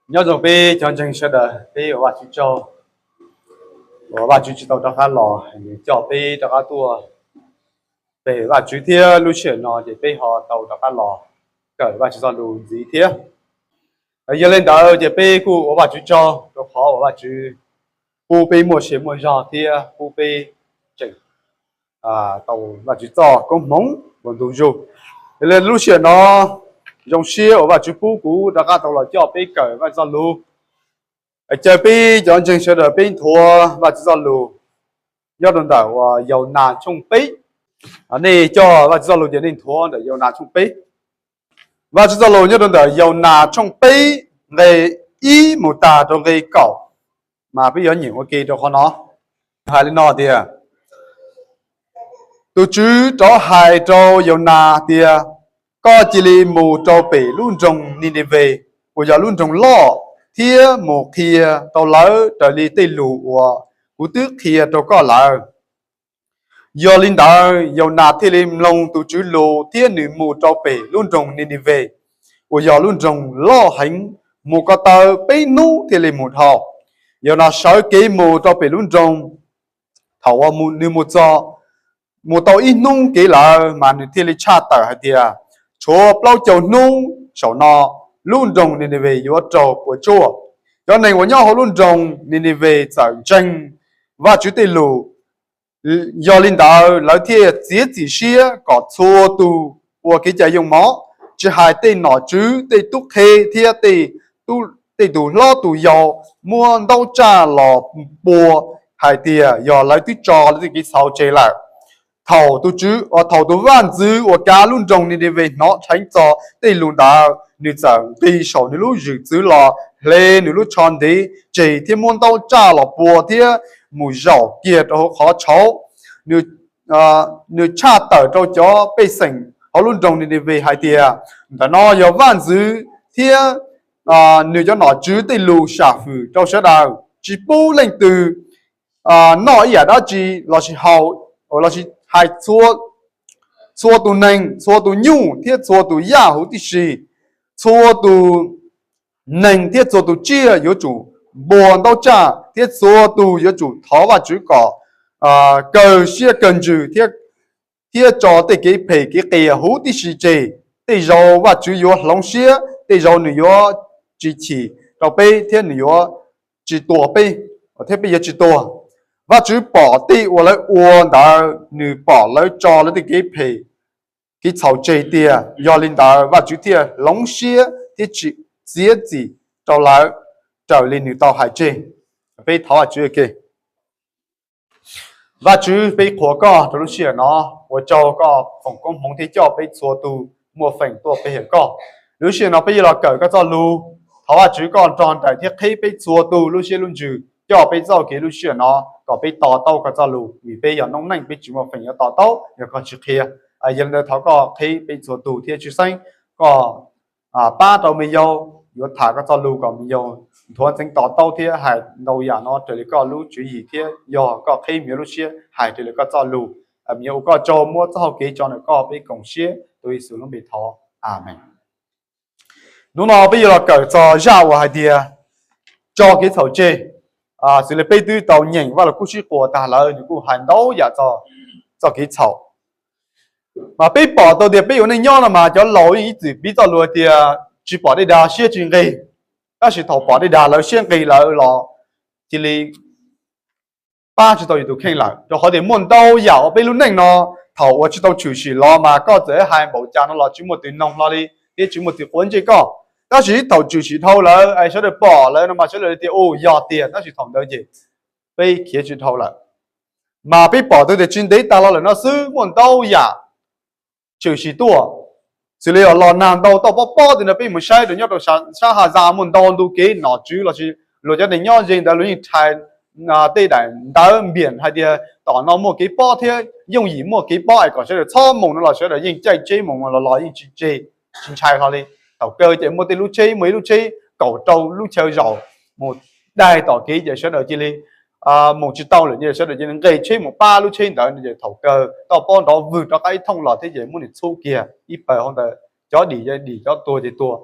Nyob zoo peb cov ntseeg sawv daws, peb ua Vajtswv tsaug uas Vajtswv tsis tau rov qab los, nws coj peb rov qab tuaj pem Vajtswv thiab lub sij hawm no ces peb ho tau rov qab los kawm Vajtswv txoj lus ntxiv thiab. Yog li ntawd ces peb kuj ua Vajtswv tsaug rau qhov uas Vajtswv pub peb muaj sia muaj zog thiab pub peb tseem tau Vajtswv txoj koob hmoov ua ntu zus. Yog li lub sij hawm no zoo siab uas Vajtswv pub kuv rov qab tau los coj peb kawm Vajtswv txoj lus. Caw peb cov ntseeg sawv daws peb nthuav Vajtswv txoj lus nyob rau ntawm uas Yaunas tshooj peb. Nej coj Vajtswv txoj lus ces nej nthuav ntawm Yaunas tshooj peb. Vajtswv txoj lus nyob rau ntawm Yaunas tshooj peb nqe ib mus tag rau nqe kaum, mas peb yuav nyeem ua ke rau qhov no. Hais li no tias, tus Tswv rov hais rau Yaunas tias, koj cia li mus rau pem lub nroog Ninives uas yog lub nroog loj, thiab mus qhia rau lawv raws li tej lus uas kuv twb qhia rau koj lawm. Yog li ntawd, Yaunas thiaj li mloog tus Tswv lus thiab nws mus rau pem lub nroog Ninives uas yog lub nroog loj heev, mus ko taw peb hnub thiaj li mus dhau. Yaunas sawv kev mus rau pem lub nroog. Thaum uas nws mus txog, mus tau ib hnub kev lawm mas nws thiaj li tshaj tawm hais tias, tshuav plaub caug hnub saum no lub nroog Ninives yuav raug puas tsuaj. Cov neeg uas nyob hauv lub nroog Ninives txawm ntseeg Vajtswv tej lus, yog li ntawd lawv thiaj txiav txim siab kom txhua tus ua kev cai yoo mov, tsis hais tej nom tswv, tej tub qhe thiab tej tus hlob tus yau, muab ntaub tsaj los pua hais tias yog lawv twb tso lawv tej kev txhaum tseg lawm. Thaum tus tswv, thaum tus vaj ntxwv uas kav lub nroog Ninives hnov dheev txog tej lus ntawd, nws txawm nqis saum nws lub zwm txwv los, hle nws lub tsho ntev tseg thiab muab ntaub tsaj los pua thiab mus zaum kiag rau hauv qhov tshauv. Nws tshaj tawm rau cov pej xeem hauv lub nroog Ninives hais tias, ntawm no yog vaj ntxwv thiab nws cov nom tswv tej lus sam hwm rau sawv daws, tsis pub leej twg noj ib yam dab tsi lossis haus, lossis hais txhua tus neeg, txhua tus nyuj thiab txhua tus yaj huv tib si. Txhua tus neeg thiab txhua tus tsiaj yuav tsum npuag ntaub tsaj, thiab txhua tus yuav tsum thov Vajtswv kom kawg siab kawg ntsws thiab tso tej kev phem kev qias huv tib si tseg. Tej zaug Vajtswv yuav hloov siab, tej zaug nws yuav tsis chim rau peb thiab nws yuav tsis tua peb, thiab peb yuav tsis tuag. Vajtswv pom tej uas lawv ua ntawd, nws pom lawv tso lawv tej kev phem kev txhaum tseg tiag, yog li ntawd Vajtswv thiaj hloov siab thiab txiav txim rau lawv raws li nws tau hais tseg. Peb thov Vajtswv ua ke. Vajtswv, peb qhuas koj rau lub sij hawm no, ua tsaug koj foom koob hmoov thiab coj peb txhua tus muaj feem tuaj pe hawm koj. Lub sij hawm no peb yuav los kawm koj txoj lus. Thov Vajtswv koj nrog nraim thiab qheb peb txhua tus lub siab lub ntsws, coj peb txoj kev lub sij hawm no kom peb to taub koj txoj lus, vim peb yog noob neej peb tsis muaj feem yuav to taub yog koj tsis qhia. Yog li ntawd thov koj qheb peb txhua tus thiab tshwj xeeb koj pab rau me yau yuav tham koj txoj lus kom me yau nthuav ntxeev to taub thiab hais ntau yam no raws li koj lub tswv yim thiab yog koj qheb me nyuam lub siab hais raws li koj txoj lus. Me nyuam ua koj tsaug, muab txoj hau kev tso ntawm koj, peb koom siab tuav Yexus lub npe thov, Amees. Hnub no peb yuav los kawm txog zaj uas hais tias tso kev txhaum tseg. Xws li peb twb tau nyeem Vaj Lug Kub Sib Quas tag lawm, nws kuj hais ntau yam txog txoj kev txhaum. Mas peb pom tau tias peb ua neej nyob no mas cov laus yeej ib txwm piv txoj lus hais tias tsis pom dej dag siab tsis nqig. Tab sis thaum pom dej dag lawm siab nqig lawm los cia li pab tsis tau yus tus kheej lawm, rau qhov tias muaj ntau yam uas peb lub neej no thaum uas tsis tau tshwm sim los mas koj txawm hais npaum cas no los tsis muaj tus noog hlo li thiab tsis muaj tus quav ntsej koj. Tab sis thaum tshwm sim dhau lawm es sawv daws pom lawm no mas sawv daws tias, u, yog tiag, tab sis thaum ntawd ces peb khiav tsis dhau lawm. Mas peb pom tau tias tsis ntev tas los lawm no xwb muaj ntau yam tshwm sim tuaj, xws li los nag ntau toj pob pob tej no, peb mus saib rau nyob rau sab Has Zas muaj ntau ntu kev, nom tswv lossis luag cov neeg nyob ze ntawd luag yeej rhais tej daim ntawv npias hais tias tom no muaj kev pob thiab yooj yim muaj kev pob es kom sawv daws txhob mus no los sawv daws yeej caij tsheb mus los los yeej tsis tseg, tsis ntshai hlo li. Thaum kawg ces muaj tej lub tsheb, muaj ib lub tsheb kaum rau lub chaw zaum mus daig tom kev ces sawv daws cia li mus tsis tau lawm, sawv daws cia li nqes tsheb mus pab lub tsheb ntawd no ces thaum kawg toj pob nrov vwg rov qab ib thooj los thiab ces muab nws txhub kiag ib pawg hauv ntawd, cov dim ces dim, cov tuag ces tuag.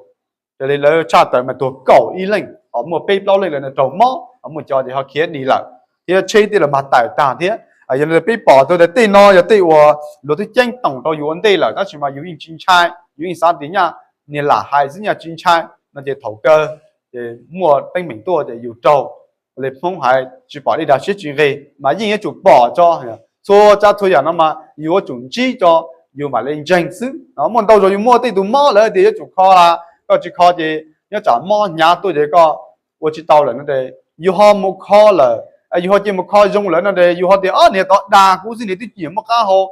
Yog li lawv tshaj tawm mas tuag kaum ib leej, ho muaj peb plaub leej lawv raug mob, ho muaj cov ces ho khiav dim lawm, thiab tsheb tej los mag tawm tag thiab. Yog li peb pom tau tias tej no yog tej uas luag twb ceeb toom rau yus ua ntej lawm, tab sis mas yus yeej tsis ntshai, yus yeej xav tias nyaj niag lam hais xwb, nyaj tsis ntshai no ces thaum kawg ces muaj teeb meem tuaj ces yus raug li Hmoob hais tsis pom dej dag siab tsis nqig, mas yeej yuav tsum pom tso. Txhua tsav txhua yam no mas yus yuav tsum ntsib tso, yus mam li ntseeg xwb. Muaj ntau zaus yus muaj tej tus mob lawv tias yuav tsum kho las, koj tsis kho ces nyob tsam mob hnyav tuaj ces koj ua tsis tau lawm no ces yus ho mus kho lawm, yus ho cia mus kho zoo lawm no ces yus ho tias ob niag tod dag kuv xwb, niag twb tsis muaj qab hau,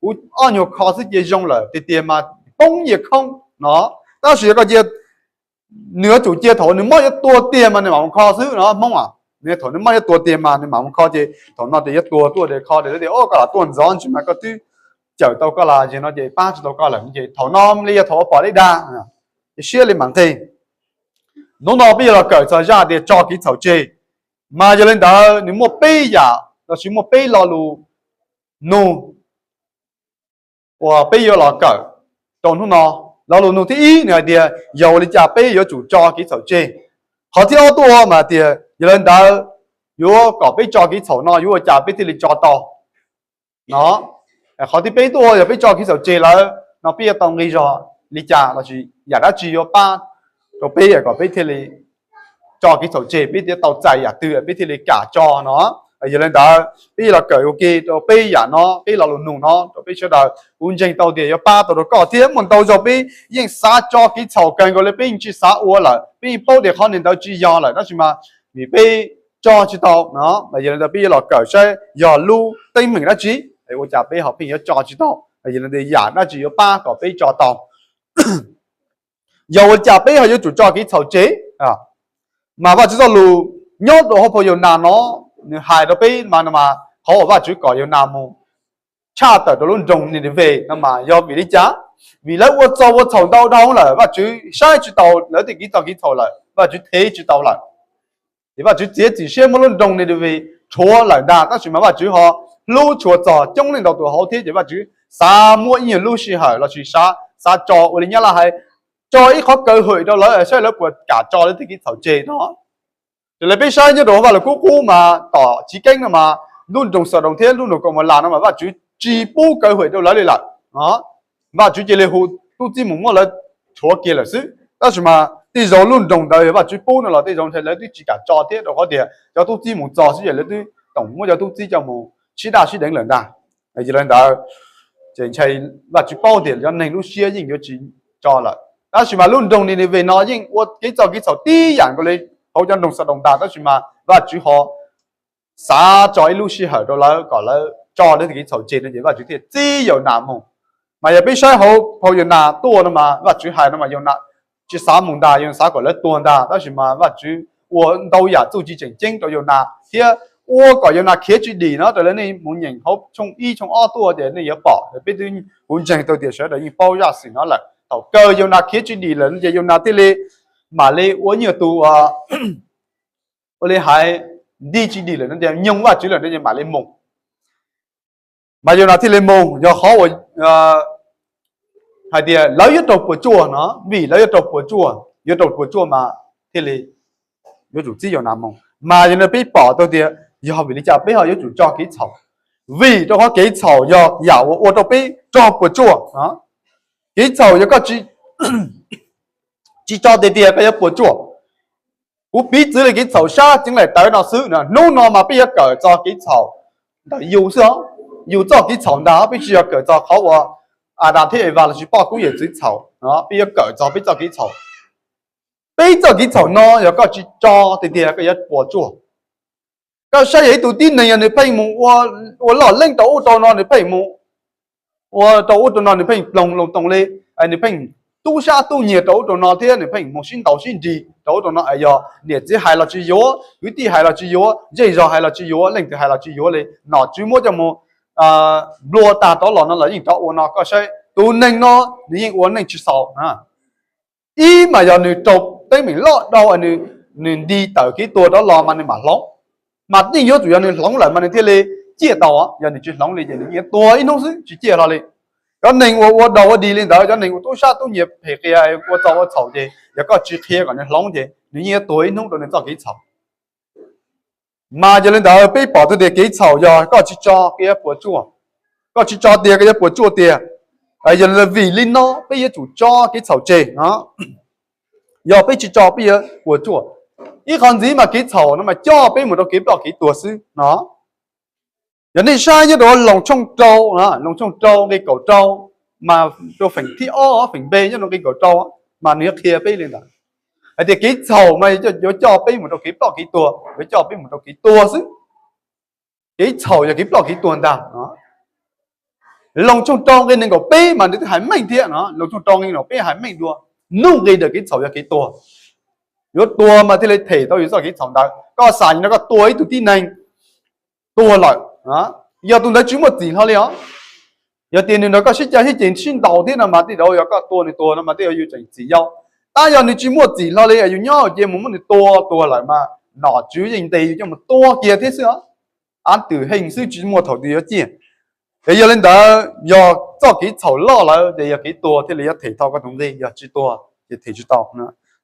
kuv ob nyuag kho xwb cia zoo lawm tiag tiag mas poob yias khoob no. Tab sis yog koj cia, nws yuav tsum cia thaum nws mob yuav tuag tiag mas nws mam mus kho xwb no Hmoob. Nws thaum nws mob yuav tuag tiag mas nws mam mus kho ces thaum no ces yuav tuag tuaj ces kho ces lawv tias o koj lam tuaj ntxov ntsis mas koj twb cawm tau koj las, yog no ces pab tsis tau koj lawm ces thaum no li yog thaum uas pom dej dag, ces siab li mam nqig. Hnub no peb yuav los kawm txog zaj tias tso kev txhaum tseg, mas yog li ntawd nws muaj peb yam los sis muaj peb lo lus nug uas peb yuav los kawm rau hnub no. Lo lus nug thib ib nws hais tias yog ua li cas peb yuav tsum tso kev txhaum tseg. Qhov thib ob tuaj mas tias yog li ntawd yuav kom peb tso kev txhaum no yuav ua cas peb thiaj li tso tau no. Qhov thib peb tuaj yog peb tso kev txhaum tseg lawm no peb yuav tau nqi zog li cas los sis yam dab tsi yuav pab rau peb kom peb thiaj li tso kev txhaum tseg, peb thiaj tau txais yam twg peb thiaj li kam tso no. Yog li ntawd peb los kawm ua ke rau peb yam no, peb lo lus nug no rau peb sawv daws. Kuv ntseeg tau tias yuav pab tau rau koj thiab. Muaj ntau zaus peb yeej xav tso kev txhaum kawg nkaus li, peb yeej tsis xav ua lawm, peb yeej paub tias qhov niag ntawd tsis yog lawm, tab sis mas vim peb tso tsis tau no. Yog li ntawd peb yuav los kawm saib yog lub teeb meem dab tsi ua cas peb ho pheej yuav tso tsis tau, yog li ntawd yam dab tsi yuav pab kom peb tso tau. Yog ua li cas peb ho yuav tsum tso kev txhaum tseg? Mas Vajtswv txoj lus nyob rau hauv phau Yaunas no, nws hais rau peb mas no mas qhov uas Vajtswv kom Yaunas mus tshaj tawm rau lub nroog Ninive no mas yog vim li cas? Vim lawv ua txog ua txhaum ntau dhau lawm, Vajtswv saib tsis taus lawv tej kev txo kev txhaum lawm, Vajtswv thev tsis tau lawm. Ces Vajtswv txiav txim siab muab lub nroog Ninive rhuav lawm ntag, tab sis mas Vajtswv ho hlub tshua txog coob leej ntau tus hauv thiab, ces Vajtswv xav muab ib nyuag lub sij hawm los sis xav, xav tso ua li Nyab Laj hais, tso ib qhov kaw hwm rau lawv saib lawv puas kam tso lawv tej kev txhaum tseg no. Raws li peb saib nyob rau Vaj Lug Kub qub mas tom chiv keeb no mas lub nroog Xaudoos thiab lub nroog Kaumaulas no mas Vajtswv tsis pub kaw hwm rau lawv li lawm. Vajtswv cia li hu tub txib mus muab lawv rhuav kiag lawm xwb. Tab sis mas tej zaum lub nroog ntawd yog Vajtswv pub no los tej zaum ntshai lawv twb tsis kam tso thiab, rau qhov tias cov tub txib mus txog xwb ces lawv twb toom muab cov tub txib coj mus sib daj sib deev lawm ntag. Yog li ntawd ces ntshai Vajtswv paub tias cov neeg lub siab yeej yuav tsis tso lawm. Tab sis mas lub nroog Ninive no yeej ua kev txo kev txhaum tib yam nkaus li hauv cov nroog Xaudoos ntag, tab sis mas Vajtswv ho xav tso ib lub sij hawm rau lawv kom lawv tso lawv tej kev txhaum tseg no ces Vajtswv thiaj txib Yaunas mus. Mas yog peb saib hauv phau Yaunas tuaj no mas Vajtswv hais no mas Yaunas tsis xav mus ntag, Yaunas xav kom lawv tuag ntag, tab sis mas Vajtswv ua ntau yam txuj ci tseem ceeb rau Yaunas thiab ua kom Yaunas khiav tsis dim no. Raws li nej mus nyeem hauv tshooj ib tshooj ob tuaj ces nej yuav pom, peb twb, kuv ntseeg tau tias sawv daws yeej paub zaj xwm no lawm. Thaum kawg Yaunas khiav tsis dim lawm no ces Yaunas thiaj li mam li ua nyuag tus ua li hais nti tsis dim lawm no ces nyoog Vajtswv lawm no ces mam li mus. Mas Yaunas thiaj li mus, yog qhov uas hais tias lawv yuav raug puas tsuaj no, vim lawv yuav raug puas tsuaj, yuav raug puas tsuaj mas thiaj li yuav tsum txib Yaunas mus. Mas yog li peb pom tau tias yog vim li cas peb ho yuav tsum tso kev txhaum, vim rau qhov kev txhaum yog yam uas ua rau peb raug puas tsuaj. Kev txhaum yog koj tsis tso tiag tiag koj yuav puas tsuaj. Kuv piv txwv li kev txhaum sab ceev laim tawv no xwb, hnub no mas peb yuav kawm txog kev txhaum ntawm yus xwb os, yus txoj kev txhaum ntag, peb tsis yog kawm txog qhov uas Adas thiab Evas los sis poj koob yawm txwv txhaum, peb yuav kawm txog peb txoj kev txhaum. Peb txoj kev txhaum no yog koj tsis tso tiag tiag koj yuav puas tsuaj. Koj saib yog ib tug tib neeg yog nws pheej mus ua loj leeb rau ub rau no, nws pheej mus ua rau ub rau no, nws pheej ploog loo toos li, nws pheej tub sab tub nyiag rau ub rau no thiab nws pheej mus sib ntaus sib nrig rau ub rau no, yog niam txiv hais los tsis yuav, kwv tij hais los tsis yuav, zej zog hais los tsis yuav, leej twg hais los tsis yuav li, nom tswv muab coj mus nplua tag rov los no los yeej rov ua no. Koj saib tus neeg no nws yeej ua neej tsis xaus. Ib mas yog nws raug teeb meem loj dhau, nws nti tawm kev tuag rov los mas nws mam hloov, mas yeej yuav tsum yog nws hloov lawm mas nws thiaj li ciaj tau. Yog nws tsis hloov li ces nws yeej tuag ib hnub xwb tsis ciaj hlo li. Cov neeg uas ua dog ua dig li ntawd, cov neeg uas tub sab tub nyiag phem qias ua txaus ua txhaum ces yog koj tsis qhia kom nws hloov ces nws yeej yuav tuag ib hnub rau nws txoj kev txhaum. Mas yog li ntawd peb pom tau tias kev txhaum yog koj tsis tso koj yuav puas tsuaj, koj tsis tso tiag koj yuav puas tsuaj tiag. Yog li ntawd vim li no peb yuav tsum tso kev txhaum tseg no. Yog peb tsis tso peb yuav puas tsuaj. Ib qhov ntxiv mas kev txhaum no mas coj peb mus rau kev ploj kev tuag xwb no. Yog nej saib nyob rau Loos tshooj rau, Loos tshooj rau nqe kaum rau, mas rau feem thib ob feem npe nyob rau nqe kaum rau, mas nws yuav qhia peb li ntawd hais tias kev txhaum mas yuav coj peb mus rau kev ploj kev tuag, yuav coj peb mus rau kev tuag xwb. Kev txhaum yog kev ploj kev tuag ntag. Loos tshooj rau nqe nees nkaum peb mas nws twb hais meej thiab no, Loos tshooj rau nqe nees nkaum peb hais meej dua, nub nqe ntawm kev txhaum yog kev tuag. Yuav tuag mas thiaj li them tau yus txoj kev txhaum ntawd. Koj xam li no koj tua ib tug tib neeg tuag lawm, yog tus ntawd tsis muaj txim hlo li os, yog tias nws nrog koj sib cav sib ceg sib ntaus thiab no mas tej zaum yog koj tua nws tuag no mas tej zaum yus tseem txim yau. Tab yog nws tsis muaj txim hlo li, yus nyob ces mus muab nws tua tuag lawm mas nom tswv yeej ntes yus coj mus tua kiag thiab xwb os. Ab twm heej xwb tsis muaj thaum twg yuav ciaj. Es yog li ntawd yog txoj kev txhaum loj lawm ces yog kev tuag thiaj li yuav them tau koj tus nqi, yog tsis tuag ces them tsis tau.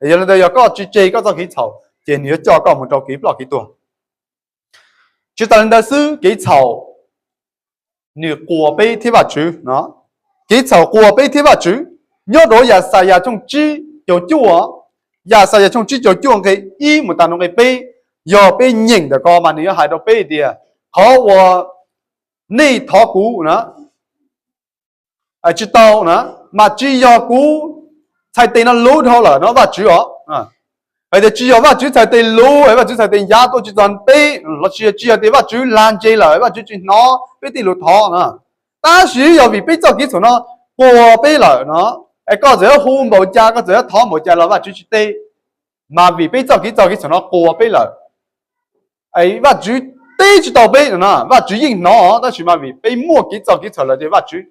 Es yog li ntawd yog koj tsis tseg koj txoj kev txhaum ces nws yuav coj koj mus rau kev ploj kev tuag. Tsis tas li ntawd xwb, kev txhaum nws quas peb thiab Vajtswv no. Kev txhaum quas peb thiab Vajtswv. Nyob rau Yaxayas tshooj tsib caug cuaj, Yaxayas tshooj tsib caug cuaj nqe ib mus tas rau nqe peb, yog peb nyeem ntawm ko mas nws yuav hais rau peb tias qhov uas nej thov kuv na tsis tau na, mas tsis yog kuv txhais tes no luv dhau lawm no Vajtswv os. Hais tias tsis yog Vajtswv txhais tes luv, Vajtswv txhais tes ncav tuaj tsis txog peb, los sis tsis yog tias Vajtswv lag ntseg lawm Vajtswv tsis hnov peb tej lus thov na. Tab sis yog vim peb txoj kev txhaum no quas peb lawm no. Es koj txawm yuav hu npaum cas, koj txawm yuav thov npaum cas los Vajtswv tsis teb, mas vim peb txoj kev, txoj kev txhaum no quas peb lawm. Vajtswv teb tsis tau peb no, Vajtswv yeej hnov tab sis mas vim peb muaj kev, txoj kev txhaum lawm ces Vajtswv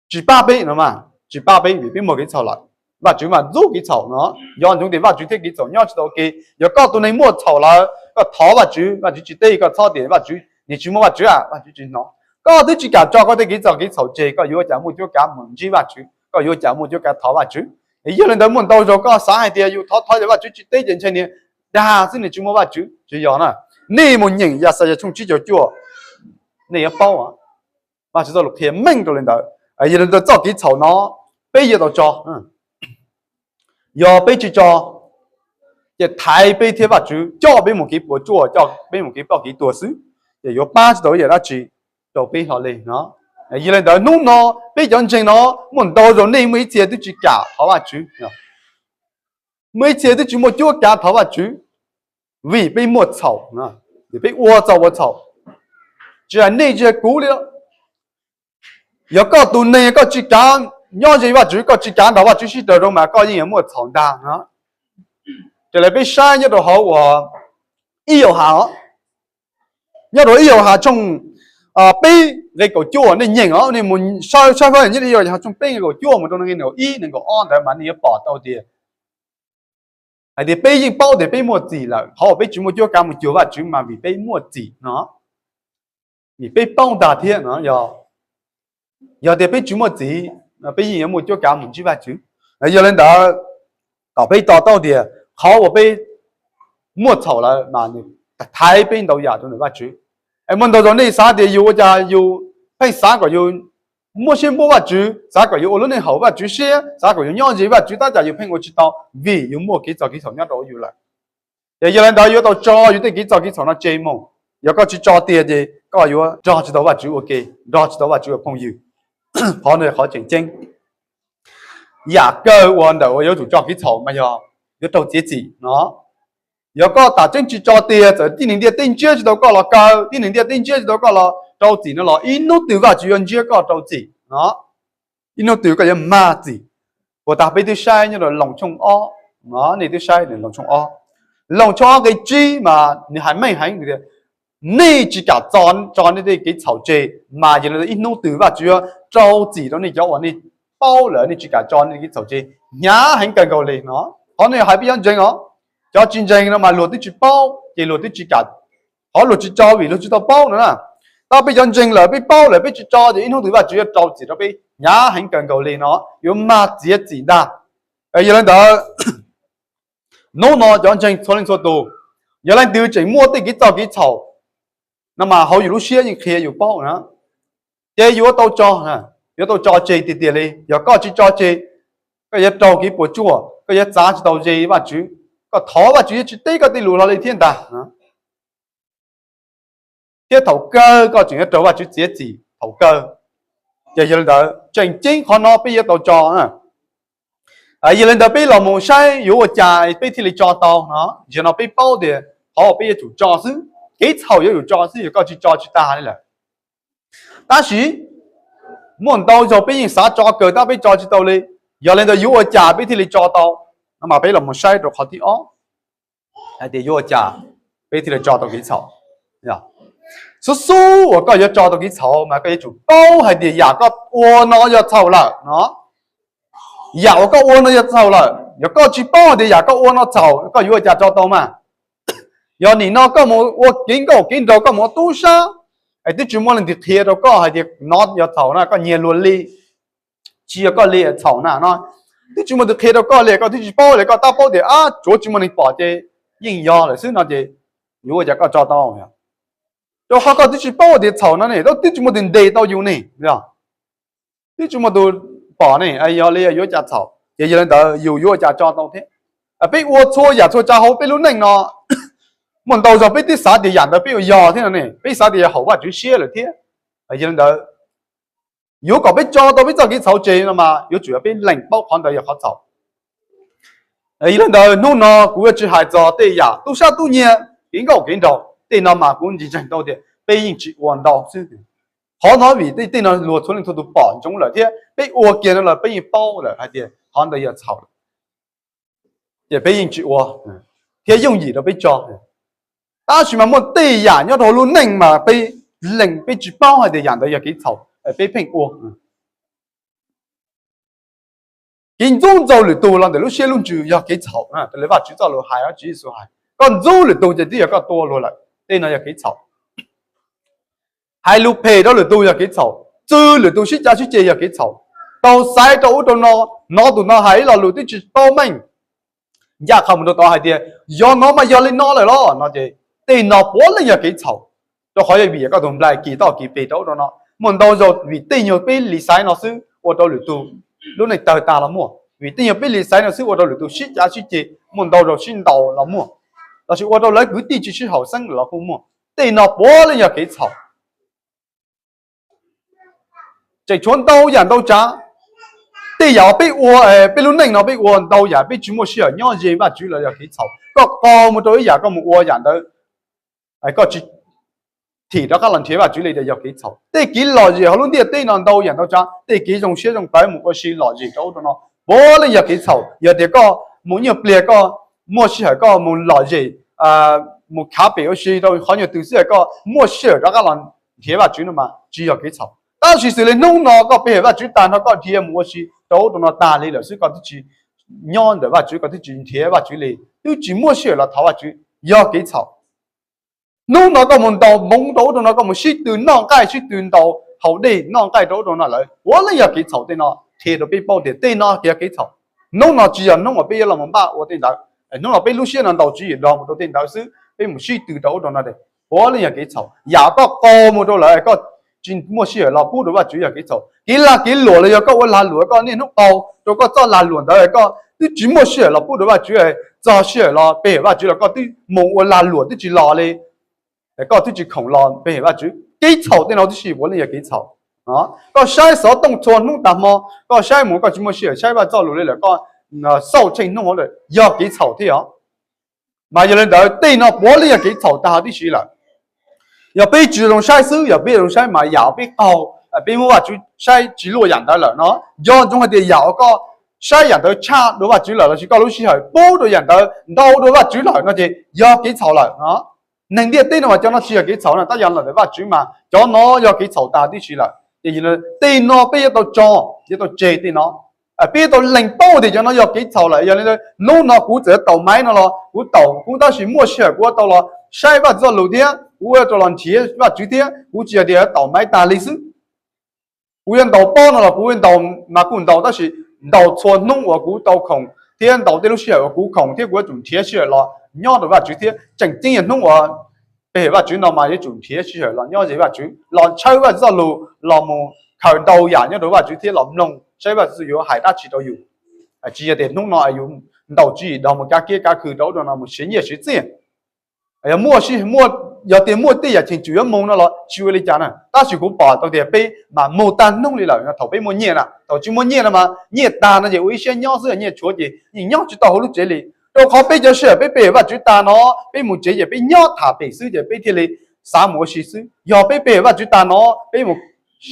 tsis pab peb no mas, tsis pab peb vim peb muaj kev txhaum lawm. Vajtswv mas ntxub kev txhaum no. Nco ntsoov tias Vajtswv thiab kev txhaum nyob tsis tau ua ke. Yog koj tus neeg muaj txhaum lawm koj thov Vajtswv, Vajtswv tsis teb, koj txhob tias Vajtswv, nws tsis muaj Vajtswv, Vajtswv tsis hnov. Koj twb tsis kam tso koj tej kev, txoj kev txhaum tseg, koj yuav cas muaj cuab kav mus ntsib Vajtswv, koj yuav cas muaj cuab kav thov Vajtswv. Yog li ntawd muaj ntau zaus koj xav hais tias yus thov thov yog Vajtswv tsis teb ces ntshe niag dag xwb, nws tsis muaj Vajtswv, tsis yog na. Nej mus nyeem Yaxayas tshooj tsib caug cuaj, nej yuav paub. Vajtswv txoj lus qhia meej rau li ntawd. Yog li ntawd txoj kev txhaum no peb yuav tau tso. Yog peb tsis tso, ces thaiv peb thiab Vajtswv, coj peb mus kev puas tsuaj, coj peb mus kev ploj kev tuag xwb, ces yuav pab tsis tau ib yam dab tsi rau peb hlo li no. Yog li ntawd hnub no peb cov ntseeg no muaj ntau zaus nej muaj ib txhia twb tsis kam thov Vajtswv, muaj ib txhia twb tsis muaj cuab kav thov Vajtswv, vim peb muaj txhaum, vim peb ua txaus ua txhaum. Tsis hais nej tsis hais kuv li. Yog koj tus neeg koj tsis kav nyob ze Vajtswv, koj tsis kav nrog Vajtswv sib raws zoo mas koj yeej yuav muaj txhaum ntag. Raws li peb saib nyob rau hauv uas ib Yauhas, nyob rau ib Yauhas tshooj peb nqe kaum cuaj, nej nyeem os, nej mus saib saib nyob ib Yauhas tshooj peb nqe kaum cuaj mus rau nqe nees nkaum ib nees nkaum ob ntawd mas nej yuav pom tau tias hais tias peb yeej paub tias peb muaj txim lawm, qhov uas peb tsis muaj cuab kav mus cuag Vajtswv mas vim peb muaj txim no. Vim peb paub ntag thiab no, yog tias peb tsis muaj txim, peb yeej yuav muaj cuab kav mus ntsib Vajtswv. Yog li ntawd, kom peb to taub tias qhov uas peb muaj txhaum lawm mas nws thaiv peb ntau yam rau ntawm Vajtswv. Es muaj ntau zaus nej xav tias yus ua cas yus pheej xav kom yus muaj siab npuab Vajtswv, xav kom yus ua lub neej haum Vajtswv siab, xav kom yus nyob ze Vajtswv tab cas yus pheej ua tsis tau vim yus muaj kev txhaum, kev txhaum nyob rau yus lawm. Ces yog li ntawd yuav tau tso yus tej kev txhaum, kev txhaum no tseg mus. Yog koj tsis tso tiag ces koj yuav nrog tsis tau Vajtswv ua ke, nrog tsis tau Vajtswv ua phooj ywg. Qhov no qhov tseem ceeb. Yam kawg uas ntawm uas yuav tsum tso kev txhaum mas yog yuav raug txiav txim no. Yog koj tam tseeb tsis tso tiag, txawm tib neeg ntiaj teb ntsiab tsis tau koj los kaw, tib neeg ntiaj teb ntsiab tsis tau koj los rau txim no los ib hnub twg Vajtswv yuav ntsiab koj rau txim no. Ib hnub twg koj yuav mag txim. Puas tas peb twb saib nyob rau Loos tshooj ob, nej twb saib Loos tshooj ob, Loos tshooj ob nqe tsib mas nws hais meej heev tias nej tsis kam tso nej tej kev txhaum tseg mas yog li ntawd ib hnub twg Vajtswv yuav rau txim rau nej cov uas nej paub lawm nej tsis kam tso nej kev txhaum tseg, hnyav heev kawg nkaus li no. Qhov no hais peb cov ntseeg os, cov tsis ntseeg no mas luag twb tsis paub ces luag twb tsis kam, qhov luag tsis tso vim luag tsis tau paub no na. Tab peb cov ntseeg lawm peb paub lawm peb tsis tso ces ib hnub twg Vajtswv yuav rau txim rau peb hnyav heev kawg nkaus li no, yuav mag txiav txim ntag. Yog li ntawd, hnub no cov ntseeg txhua leej txhua tus, yog leej twg tseem muaj tej kev txoj kev txhaum no mas hauv yus lub siab yeej qhia yus paub na, ces yuav tau tso, yuav tau tso tseg tiag tiag li. Yog koj tsis tso tseg, koj yuav raug kev puas tsuaj, koj yuav txav tsis tau ze Vajtswv, koj thov Vajtswv yuav tsis teb koj tej lus hlo li thiab ntag. Thiab thaum kawg koj tseem yuav raug Vajtswv txiav txim thaum kawg. Ces yog li ntawd tseem ceeb qhov no peb yuav tau tso. Yog li ntawd peb los mus saib yuav ua cas peb thiaj li tso tau no. Zaum no peb paub tias qhov uas peb yuav tsum tso xwb, kev txhaum yuav tsum tso xwb, yog koj tsis tso tsis tas li lawm. Tab sis muaj ntau zaug peb yeej xav tso kawg tab peb tso tsis tau li. Yog li ntawd yuav ua cas peb thiaj li tso tau no mas peb los mus saib rau qhov thib ob hais tias yuav ua cas peb thiaj li tso tau kev txhaum. Xub xub uas koj yuav tso tau kev txhaum mas koj yuav tsum paub hais tias yam koj ua no yog txhaum lawm no. Yam uas koj ua no yog txhaum lawm, yog koj tsis paub hais tias yam koj ua no txhaum koj yuav ua cas tso tau mas. Yog nim no koj mus ua kev nkauj kev nraug, koj mus ua tub sab, es twb tsis muaj leej twg qhia rau koj hais tias no yog txhaum na, koj nyiag luag li, tsis yog koj li txhaum na no, twb tsis muaj tus qhia rau koj li, koj twb tsis paub li, koj tab paub tias ab tsuav tsis muaj neeg pom ces yeej yog lawm xwb no ces yuav ua cas koj tso tau? Rau qhov koj twb tsis paub tias txhaum no ne, twb tsis muaj tus ntes tau yus ne, twb tsis muaj tus pom ne, yog li yuav ua cas txhaum, ces yog li ntawd yus yuav ua cas tso tau thiab? Peb ua txhua yam txhua tsav hauv peb lub neej no, muaj ntau zaug peb twb xav tias yam ntawd peb ua yog thiab no ne, peb xav tias yog haum Vajtswv siab lawm thiab. Yog li ntawd yuav kom peb tso tau peb txoj kev txhaum tseg no mas yuav tsum yog peb lees paub qhov ntawd yog qhov txhaum. Yog li ntawd hnub no kuv yuav tsis hais txog tej yam tub sab tub nyiag, kev nkauj kev nraug, tej no mas kuv ntseeg tau tias peb yeej tsis ua ntau xwb. Qhov no vim tej no luag txhua leej txhua tus pom ntsoov lawm thiab peb ua kiag no los peb yeej paub lawm hais tias qhov ntawd yog txhaum, ces peb yeej tsis ua thiab yooj yim rau peb tso. Tab sis mas muaj tej yam nyob rau hauv lub neej mas peb lees peb tsis paub hais tias yam ntawd yog kev txhaum, peb pheej ua. Kev ntxub ntxaug lwm tus los ntawm lub siab lub ntsws yog kev txhaum. Raws li Vajtswv txoj lus hais, Tswv Yexus hais, koj ntxub lwm tus ces twb yog koj tua luag lawm, tej no yog kev txhaum. Hais lus phem rau lwm tus yog kev txhaum, txwv lwm tus sib cav sib ceg yog kev txhaum, taug xaiv rau ub rau no, hnov tus no hais ib lo lus twb tsis paub meej, ncaj qha mus rau tod hais tias yog no mas yog li no lawm los no ces tej no puav leej yog kev txhaum. Rau qhov yog vim koj tus nplaig kis toj kis pes rau ub rau no. Muaj ntau zaug vim tej nyuag peb li xaiv no xwb ua rau lwm tus lub neej tawg tag los muaj, vim tej nyuag peb li xaiv no xwb ua rau lwm tus sib cav sib ceg, muaj ntau zaug sib ntaus los muaj, los sis ua rau lawv kwv tij tsis sib haum xeeb los kuj muaj. Tej no puav leej yog kev txhaum. Tseem tshuav ntau yam ntau tsav, tej yam peb ua, peb lub neej no peb ua ntau yam peb tsis muaj sij hawm nyob ze Vajtswv los yog kev txhaum. Koj qaug mus rau ib yam koj mus ua yam ntawd, koj tsis thim rov qab los nrhiav Vajtswv li yog kev txhaum. Tej kev lom zem hauv lub ntiaj teb no ntau yam ntau tsav, tej kev zoo siab zoo tawv mus ua si lom zem rau ub rau no, puav leej yog kev txhaum. Yog tias koj mus ib nyuag pliag koj muaj sij hawm koj mus lom zem, mus khav pem ua si rau qhov nyuag twg xwb koj muaj sij hawm rov qab los nrhiav Vajtswv no mas tsis yog kev txhaum. Tab sis xws li hnub no koj pe hawm Vajtswv tag nrho koj dhia mus ua si rau ub rau no tag li lawm xwb koj twb tsis nyob ntawm Vajtswv, koj twb tsis nrhiav Vajtswv li, twb tsis muaj sij hawm los thov Vajtswv, yog kev txhaum. Hnub no koj mus ntaus npoov rau ub rau no, koj mus sib tw noj nqaij sib tw ntaus haus dej noj nqaij rau ub rau no lawm, puav leej yog kev txhaum. Tej no qhia rau peb paub tias tej no yog kev txhaum. Hnub no tsis yog hnub uas peb yuav los npaj ua tej ntawd, hnub no peb lub siab no ntaus tswv yim nrog mus rau tej ntawd xwb, peb mus sib tw rau ub rau no, puav leej yog kev txhaum. Yam koj qaug mus rau lawm koj tsis muaj sij hawm los pub rau Vajtswv yog kev txhaum. Kev lag kev luam los yog koj ua lag luam koj niaj hnub qaug rau koj txoj lag luam ntawd koj twb tsis muaj sij hawm los pub rau Vajtswv, txog sij hawm los pe hawm Vajtswv los koj twb mus ua lag luam twb tsis los li, koj twb tsis khoom los pe hawm Vajtswv. Kev txhaum tej no tib si puav leej yog kev txhaum. Koj saib xov tooj txhua hnub tas hmo, koj saib mus koj tsis muaj sij hawm saib Vajtswv txoj lus li lawm koj xauj tsheej hnub hauv lawm yog kev txhaum thiab os. Mas yog li ntawd tej no puav leej yog kev txhaum tag huv tib si lawm. Yog peb tsis zoo saib xwb, yog peb zoo saib mas yam peb qaug, peb muab Vajtswv saib tsis luaj yam ntawd lawm no, nco ntsoov hais tias yam uas koj saib yam ntawd tshaj dua Vajtswv lawm lossis koj lub sij hawm pub rau yam ntawd ntau dua Vajtswv lawm no ces yog kev txhaum lawm no. Neeg ntiaj teb no mas cov no tsis yog kev txhaum na, tab yog los ntawm Vajtswv mas cov no yog kev txhaum tag tib si lawm. Ces tej no peb yuav tau tso, yuav tau tseg tej no. Peb yuav tau lees paub tias cov no yog kev txhaum lawm. Yog li ntawd hnub no kuv txawm taum maiv no los kuv taum kuv tab sis muaj sij hawm kuv yuav tau los saib Vajtswv txoj lus thiab kuv yuav rau los nrhiav Vajtswv thiab, kuv tsis yog tias yuav taus maiv tag li xwb. Kuv yuav ntaus pob no los kuv yuav ntaus, mas kuj ntaus, tab sis ntaus txhua hnub uas kuv tau khoom thiab ntaus tej lub sij hawm uas kuv khoom thiab kuv yuav tsum nrhiav sij hawm los nyob rau Vajtswv thiab. Tseem ceeb yog hnub uas pe hawm Vajtswv no mas yuav tsum nrhiav sij hawm los nyob ze Vajtswv, los tshawb Vajtswv txoj lus, los mus khaws ntau yam nyob rau Vajtswv thiab los mloog saib Vajtswv yuav hais dab tsi rau yus. Tsis yog tias hnub no yus ntaus tswv yim dog mus kav kiab kav khw rau ub rau no mus siv nyiaj siv txiaj. Yog muaj, yog tias muaj tej yam cheem tsum yuav mus no los tsis ua li cas na, tab sis kuv pom tau tias peb mas mus tag hnub li lawm no. Thaum peb muaj nyiaj na, thaum tsis muaj nyiaj no mas nyiaj tag no ces ua ib siab nyob xwb, nyiaj tshuav ces yeej nyob tsis tau hauv lub tsev li. Rau qhov peb cov sij hawm peb pe hawm Vajtswv tag no, peb mus tsev ces peb nyob tham pem xwb ces peb thiaj li xav mus ua si xwb. Yog peb pe hawm Vajtswv tag no, peb mus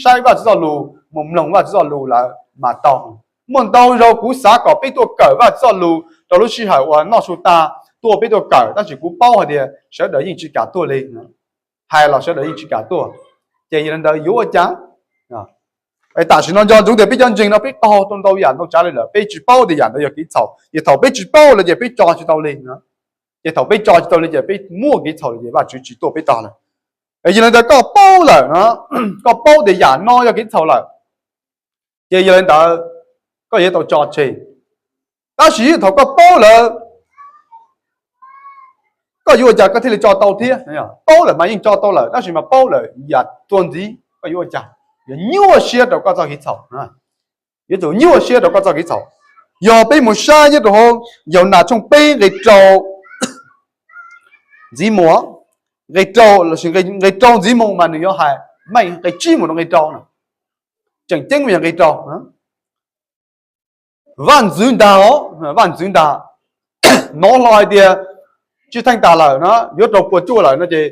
saib Vajtswv txoj lus, mus mloog Vajtswv txoj lus lawm mas tau. Muaj ntau zaus kuv xav kom peb tuaj kawm Vajtswv txoj lus rau lub sij hawm uas noj su tag tuaj peb tuaj kawm, tab sis kuv paub hais tias sawv daws yeej tsis kam tuaj li. Hais los sawv daws yeej tsis kam tuaj, ces yog li ntawd yuav ua cas? Tam sim no nco ntsoov tias peb cov ntseeg no peb qaug tau ntau yam ntau tsav li lawm, peb tsis paub tias yam ntawd yog kev txhaum. Ces thaum peb tsis paub lawm ces peb tso tsis tau li. Ces thaum peb tso tsis tau li ces peb muaj kev txhaum li ces Vajtswv tsis tuaj peb tog lawm. Yog li ntawd koj paub lawm, koj paub tias yam no yog kev txhaum lawm, ces yog li ntawd koj yuav tau tso tseg. Tab sis thaum koj paub lawm, koj yuav ua cas koj thiaj li tso tau thiab? Paub lawm mas yeej tso tau lawm, tab sis mas paub lawm yam tuag ntxiv koj yuav ua cas? Yuav nyuaj siab rau koj txoj kev txhaum. Yuav tsum nyuaj siab rau koj txoj kev txhaum. Yog peb mus saib nyob rau hauv Yauhas tshooj peb nqe rau ntxiv mus, nqe rau lossis nqe rau ntxiv mus mas nws yuav hais meej nqe tsib mus rau nqe rau no. Tseem ceeb yog nqe rau. Vaj ntxwv ntag os, vaj ntxwv ntag, hnov hlo hais tias tsis theej tas lawm na, yuav rau puas tsuaj lawm no ces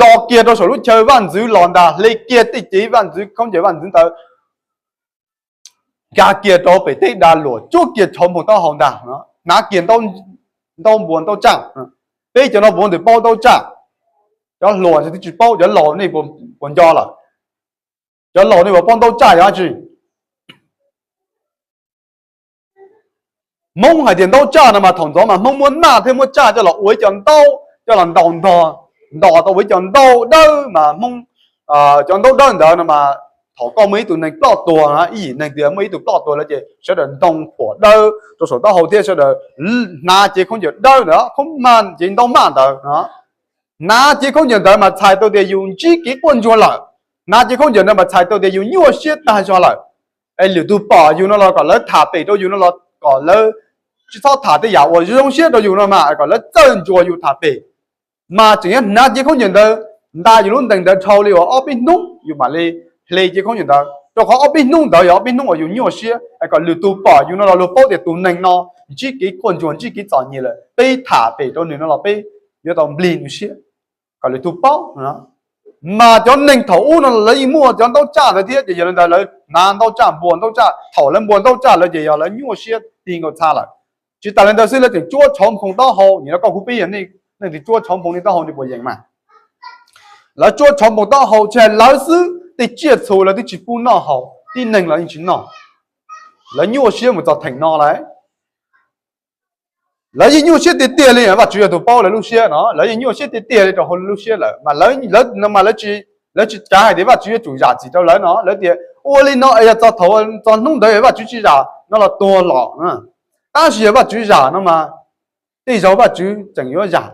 los kiag rau saum lub chaw vaj ntxwv los ntag, hle kiag tej cev vaj ntxwv, khaub ncaws vaj ntxwv ntawd, nkag kiag rau pem teb dag luam, tsuab kiag tshuav npua taub hau ntag, hnav kiag ntaub npua ntaub tsaj. Peb cov no puav ntawm paub ntaub tsaj, cov hluas twb tsis paub, cov laus nej puas nco lawm? Cov laus nej puas paub ntaub tsaj yog dab tsi? Hmoob hais tias ntaub tsaj no mas thaum ntxov mas Hmoob muab naj thiab muab tsaj coj los ua ib co ntaub coj los ntaus ntog, ntos tau ua ib co ntaub dawb mas Hmoob, cov ntaub dawb ntawd no mas thaum koj muaj ib tug neeg ploj tuag, ib yim neeg tias muaj ib tug ploj tuag lawm ces sawv daws ntoo phuam dawb rau saum taub hau thiab sawv daws hnav cev khaub ncaws dawb ntawd, khaub ncaws ntaub maj ntawd, hnav cev khaub ncaws ntawd mas txhais tau tias yus ntsib kev quaj ntsuag lawm, hnav cev khaub ncaws ntawd mas txhais tau tias yus nyuaj siab tag zog lawm. Es lwm tus pom yus no los kom lawv tham pem rau yus no los kom lawv tsis txhob tham tej yam uas zoo siab rau yus no mas kom lawv txawj ntsuas yus tham pem. Mas tseem yuav hnav cev khaub ncaws ntawd nta yus lub ntees ntawd dhau li uas ob peb hnub yus mam li hle cev khaub ncaws ntawd, rau qhov ob peb hnub ntawd yog ob peb hnub uas yus nyuaj siab, es kom lwm tus pom yus no los luag paub tias tus neeg no ntsib kev quaj ntsuag, ntsib kev txom nyem lawm, peb tham pem rau nws no los peb yuav tau nplig nws siab, kom lwm tus paub. Mas cov neeg thaum ub no lawv yeej muaj cov ntaub tsaj ntawd thiab, ces yog li ntawd lawv hnav ntaub tsaj, npua ntaub tsaj, thaum lawv npua ntaub tsaj lawm ces yog lawv nyuaj siab ti nkaus txha lawm. Tsis tas li ntawd xwb, lawv tseem tsuab tshauv nphoo taub hau. Nim no koj kuv peb yog neeg twg tsuab tshauv nphoo li taub hau li puas yeem mas? Lawv tsuab tshauv nphoo taub hau, tsis hais lawv xwb, tej tsiaj txhu lawv twb tsis pub noj haus, tib neeg los yeej tsis noj. Lawv nyuaj siab mus txog theem no lawm. Lawv yeej nyuaj siab tiag tiag li, Vajtswv yog tus paub lawv lub siab no, lawv yeej nyuaj siab tiag tiag li rau hauv lub siab lawm mas lawv, lawv tsis kav hais tias Vajtswv yuav tsum zam txim rau lawv no, lawv tias ua li no es yog txog thaum, txog hnub ntawd Vajtswv tsis zam no los tuag los. Tab sis yog Vajtswv zam no mas tej zaug Vajtswv tseem yuav zam,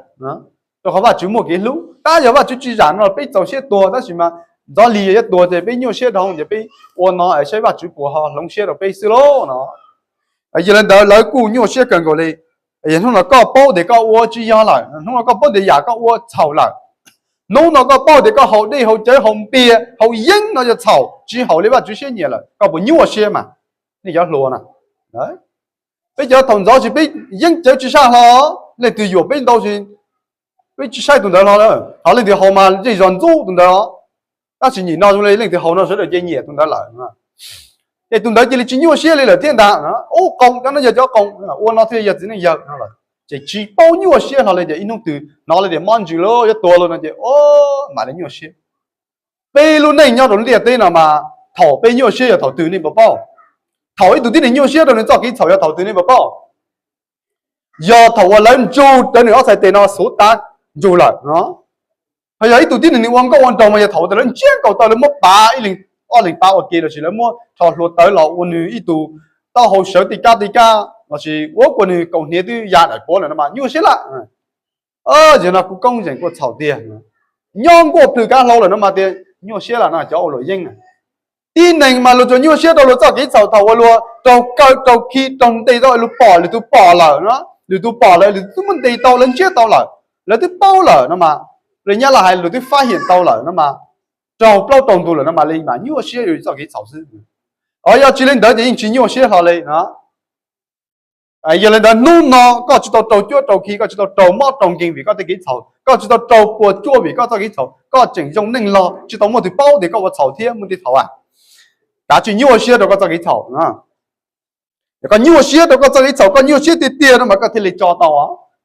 rau qhov Vajtswv muaj kev hlub. Tab yog Vajtswv tsis zam no los peb txaus siab tuag, tab sis mas ntxov li yuav tuag ces peb nyuaj siab dhau ces peb ua no es saib Vajtswv puas ho hloov siab rau peb xwb lauj no. Yog li ntawd lawv kuj nyuaj siab kawg nkaus li. Yog hnub no koj paub tias koj ua tsis yog lawm, hnub no koj paub tias yam koj ua txhaum lawm, hnub no koj paub tias koj haus dej haus cawv haus npias haus yeeb no yog txhaum, tsis haum li Vajtswv siab nyiam lawm, koj puas nyuaj siab mas? Nej cov hluas na, peb cov thaum ntxov ces peb yeeb cawv tsis saj hlo, leej twg yuam peb ntau ces peb tsis saib tus ntawd hlo lawm, ho leej twg haus mas zej zos ntxub tus ntawd. Tab sis nim no zoo li leej twg haus no sawv daws cia nyiam tus ntawd lawm, ces tus ntawd cia li tsis nyuaj siab li lawm thiab ntag. Ub, qoos, cov no yog cov qoos, ua no thiaj yog txiv neej yawg no lawm. Ces tsis paub nyuaj siab hlo li, ces ib hnub twg hnov li tias mob ntsws lawm, yuav tuag lawm no ces o, mam li nyuaj siab. Peb lub neej nyob rau ntiaj teb no mas thaum peb nyuaj siab yog thaum twg nej puas paub? Thaum ib tug tib neeg nyuaj siab rau nws txoj kev txhaum yog thaum twg nej puas paub? Yog thaum uas lawv ntsug rawv nws ob txhais tes no xuv tav ntsug lawm no. Ho yog ib tug tib neeg nws ua nkauj ua nraug mas yog thaum twg lawv ntsiab nkaus taw lawv muab pav ib leeg ob leeg pav ua ke lossis lawv muab rho hlua tawv los ua nws ib tug taub hau sawv tej kab tej kab lossis ua kuas nws kaus hniav twb ya daim puav lawm no mas nyuaj siab lawm. Yog no kuv koob zeem kuj txhaum tiag. Nyob nkuaj plhws kab hlau lawm no mas tias nyuaj siab lawm no cov ua luam yeeb na. Tib neeg mas luag tsuas nyuaj siab rau luag txoj kev txhaum thaum uas luag raug kaw raug khi raug ntes tau luag pom lwm tus pom lawm no, lwm tus pom lawm lwm tus twb muab ntes tau lawv ntsiab tau lawm, lawv twb paub lawm no mas, li nyab laj hais luag twb fab hiam tau lawm no mas, raug plaub raug ntug lawm no mas li mas nyuaj siab yus txoj kev txhaum xwb. Os yog tsis li ntawd ces yeej tsis nyuaj siab hlo li no. Yog li ntawd hnub no koj tsis tau raug cuab raug khi, koj tsis tau raug mob raug nkeeg vim koj tej kev txhaum, koj tsis tau raug puas tsuaj vim koj txoj kev txhaum, koj tseem zoo neej log tsis tau muaj tus paub tias koj ua txhaum thiab muaj tej thaum a, kav tsij nyuaj siab rau koj txoj kev txhaum. Yog koj nyuaj siab rau koj txoj kev txhaum, koj nyuaj siab tiag tiag no mas koj thiaj li tso tau.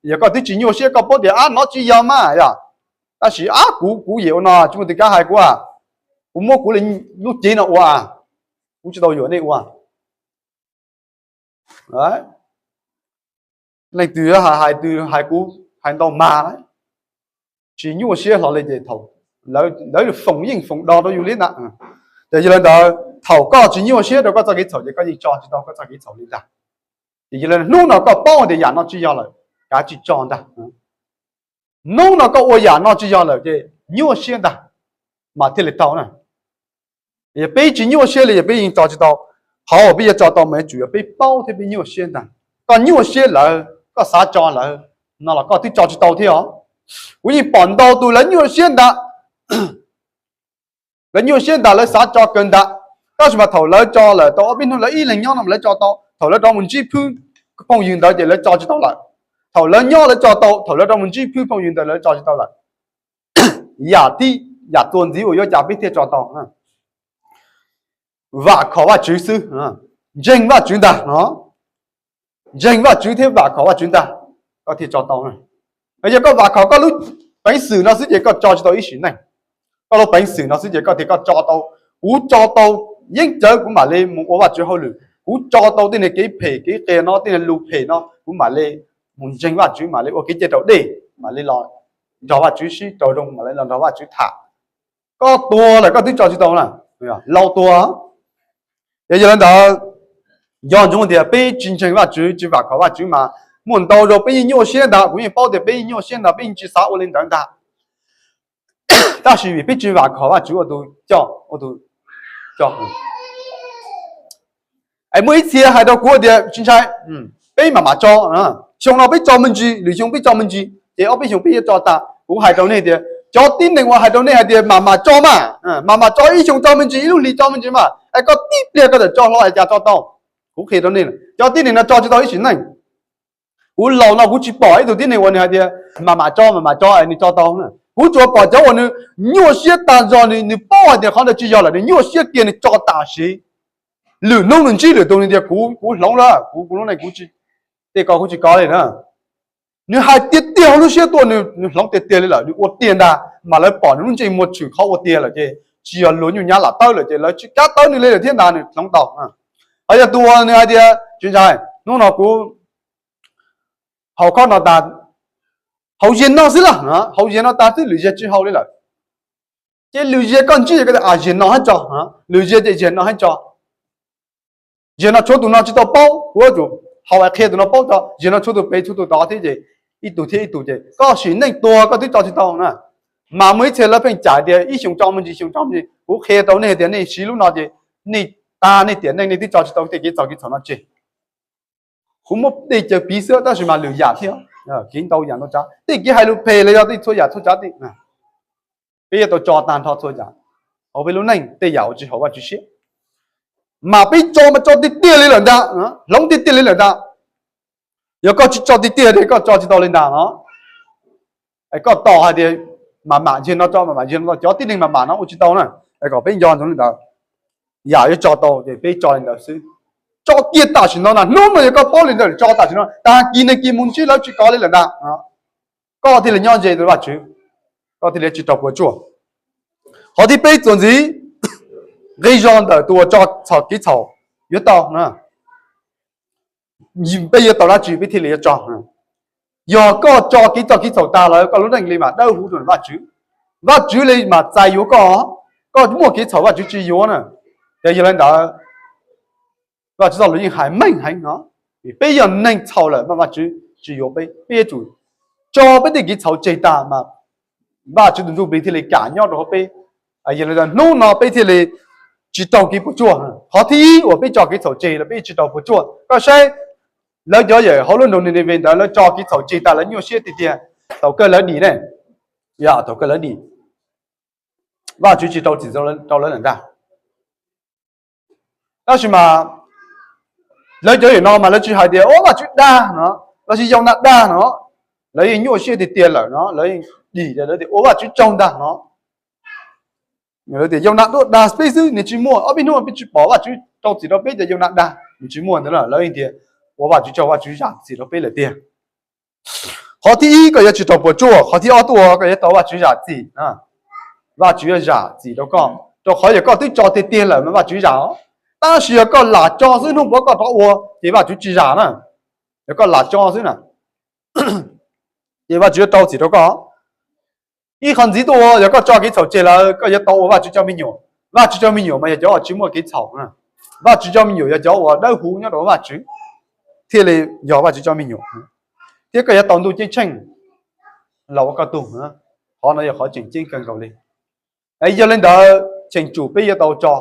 Yog koj twb tsis nyuaj siab, koj paub tias ab no tsis yog mas yog, tab sis ab kuv kuv yam ua no tsis muaj tus kab hais kuv, kuv muab kuv lub cev no ua, kuv tsis tau yuam nej ua. Leej twg hais twg hais kuv hais ntau mas lawm, tsis nyuaj siab hlo li ces thaum lawv foom yeej foom do rau yus li ntawd. Ces yog li ntawd thaum koj tsis nyuaj siab rau koj txoj kev txhaum ces koj yeej tso tsis tau koj txoj kev txhaum li ntag. Ces yog li hnub no koj paub tias yam no tsis yog lawm, kav tsij tso ntag. Hnub no koj ua yam no tsis yog lawm ces nyuaj siab ntag mas thiaj li tau na. Yog peb tsis nyuaj siab li yog peb yeej tso tsis tau. Qhov uas peb yuav tso tau mas yuav tsum yog peb paub thiab peb nyuaj siab ntag. Koj nyuaj siab lawm koj xav tso lawm no los koj twb tso tsis tau thiab os. Kuv yeej pom ntau tus lawv nyuaj siab ntag, lawv nyuaj siab ntag lawv xav tso kawg ntag, tab sis mas thaum lawv tso lawm tau ob peb hnub lawv ib leeg nyob no mas lawv tso tau, thaum lawv rov mus ntsib phwb phooj ywg ntawd ces lawv tso tsis tau lawm. Thaum lawv nyob lawv tso tau, thaum lawv rov mus ntsib phwb phooj ywg ntawd lawv tso tsis tau lawm. Yam tib yam txuas ntxiv uas yuav cas peb thiaj tso tau, vam khom Vajtswv xwb, ntseeg Vajtswv ntag no, ntseeg Vajtswv thiab vam khom Vajtswv ntag, koj thiaj tso tau. Yog koj vam khom koj lub peev xwm no xwb ces koj tso tsis tau ib sim neej. Koj lub peev xwm no xwb ces koj tias koj tso tau, kuv tso tau yeeb cawv kuv mam li mus ua Vajtswv hauj lwm, kuv tso tau tej niag kev phem kev qias no tej niag lus phem no kuv mam li mus ntseeg Vajtswv mam li ua kev cai raus dej mam li los nrog Vajtswv sib raug zoo mam li los nrog Vajtswv tham. Koj tuag lawm koj twb tso tsis tau na, laus tuag. Yog li ntawd, nco ntsoov tias peb tsis ntseeg Vajtswv tsis vam khom Vajtswv mas muaj ntau zaus peb yeej nyuaj siab ntag, kuv yeej paub tias peb yeej nyuaj siab ntag peb yeej tsis xav ua li ntawd ntag. Tab sis vim peb tsis vam khom Vajtswv ua tus coj ua tus coj. Es muaj ib txhia hais rau kuv tias tsis ntshai, peb mam mam tso, xyoo no peb tso me ntsis lwm xyoo peb tso me ntsis ces ob peb xyoos peb yuav tso tas. Kuv hais rau nej tias cov tib neeg uas hais rau nej hais tias mam mam tso mas, mam mam tso ib xyoo tso me ntsis ib lub hlis tso me ntsis mas es koj tib pliag koj tawm tso hlo es cas tso tau. Kuv qhia rau nej, cov tib neeg no tso tsis tau ib sim neej. Kuv laus no kuv tsis pom ib tug tib neeg uas nws hais tias mam mam tso mam mam tso es nws tso tau. Kuv tsuas pom cov uas nws nyuaj siab tag zog, nws paub hais tias qhov ntawd tsis yog lawm nws nyuaj siab kiag nws tso tam sim. Lwm hnub nws ntsib lwm tus nws tias kuv kuv hloov lawm, kuv kuv lub neej kuv tej ko kuv tsis kov li na. Nws hais tiag tiag hauv lub siab tuaj, nws hloov tiag tiag li lawm, nws ua tiag ntag mas lawv pom nws lub ntsej muag tshwm qhov ua tiag lawm ces tsis yog luag nyuj nyab lam tawb lawm ces lawv tsis kav tawb nws li lawm thiab ntag nws hloov tau. Ho yog tus uas nws hais tias tsis ntshai, hnub no kuv haus khob no tas, haus ziag no xwb lawm, haus ziag no tas xwb lwm ziag tsis haus li lawm. Ces lwm ziag koj ntsib koj tias ziag no hab tso, lwm ziag ces ziag no hab tso. Ziag no tshuav tus no tsis tau paub, kuv yuav tsum haus es qhia tus no paub tso, ziag no tshuav tus pem tshuav tus tod thiab ces ib tug thiab ib tug ces koj sim neej tuag koj twb tso tsis tau na. Mas muaj ib txhia lawv pheej cam tias ib xyoos tso me ntsis, xyoo tso me ntsis, kuv qhia rau nej tias nej siv lub no ces nej tag nej tiam neej nej twb tso tsis tau tej kev txhaum kev txhaum no tseg. Kuv muab dej caw piv xwb tab sis mas lwm yam thiab, kev ntau yam ntau tsav, tej kev hais lus phem los yog tej txhua yam txhua tsav tej, peb yuav tau tso tag nrho txhua yam hauv peb lub neej, tej yam uas tsis haum Vajtswv siab. Mas peb tso mas tso tiag tiag li lawm ntag, hloov tiag tiag li lawm ntag. Yog koj tsis tso tiag tiag ces koj tso tsis tau li ntag no. Es koj tos hais tias mam mam ziag no tso, mam mam ziag no tso, cov tib neeg mam mam no ua tsis tau na. Es kom peb nco ntsoov li ntawd, yam yuav tso tau ces peb tso li ntawd xwb. Tso kiag tam sim no na, hnub no yog koj paub li ntawd tso tam sim no, tag kis neeg kis mus ntsib lawv tsis kov li lawm ntag, koj thiaj li nyob ze rau Vajtswv, koj thiaj li tsis raug puas tsuaj. Qhov thib peb txuas ntxiv, nqi zog ntawm tus uas tso txhaum kev txhaum yuav tau na. Peb yuav tau dab tsi peb thiaj li yuav tso? Yog koj tso kev txhaum kev txhaum tag lawm, koj lub neej li mas dawb huv rau Vajtswv. Vajtswv li mas txais yuav koj, koj muaj kev txhaum Vajtswv tsis yuav na. Ces yog li ntawd, Vajtswv txoj lus yeej hais meej heev no, vim peb yog neeg txhaum lawm mas Vajtswv tsis yuav peb, peb yuav tsum tso peb tej kev txhaum tseg tag mas Vajtswv tus Ntsuj Plig thiaj li kam nyob rau hauv peb. Yog li ntawd hnub no peb thiaj li tsis raug kev puas tsuaj. Qhov thib ib uas peb tso kev txhaum tseg los peb tsis raug puas tsuaj. Koj saib, lawv cov yawm hauv lub nroog Ninive ntawd lawv tso kev txhaum tseg tag lawv nyuaj siab tiag tiag, thaum kawg lawv dim ne. Yog thaum kawg lawv dim, Vajtswv tsis rau txim rau lawv lawm ntag. Tab sis mas lawv cov yawm no mas lawv tsis hais tias ua Vajtswv dag no, los sis Yaunas dag no, lawv yeej nyuaj siab tiag tiag lawm no, lawv yeej dim, lawv tias ua Vajtswv tsaug ntag no. Lawv tias Yaunas tuaj dag peb xwb, nws tsis muaj, ob peb hnub peb tsis pom Vajtswv rau txim rau peb, ces Yaunas dag nws tsis muaj ntawd, lawv yeej tias ua Vajtswv tsaug, Vajtswv zam txim rau peb lawm tiag. Qhov thib ib koj yuav tsis raug puas tsuaj, qhov thib ob tuaj koj yuav tau Vajtswv zam txim. Vajtswv yuav zam txim rau koj, rau qhov yog koj twb tso tiag tiag lawm mas Vajtswv zam. Tab sis yog koj lam tso xwb, hnub puav koj rov ua ces Vajtswv tsis zam na. Yog koj lam tso xwb na, ces Vajtswv yuav rau txim rau koj. Ib qho ntxiv tuaj, yog koj tso kev txhaum tseg lawm koj yuav tau ua Vajtswv cov me nyuam. Vajtswv cov me nyuam mas yog cov uas tsis muaj kev txhaum. Vajtswv cov me nyuam yog cov uas dawb huv nyob rau Vajtswv, thiaj li yog Vajtswv cov me nyuam, thiab koj yuav tau ntuj ceeb tsheej los ua koj tug. Qhov no yog qhov tseem ceeb kawg nkaus li. Yog li ntawd cheem tsum peb yuav tau tso,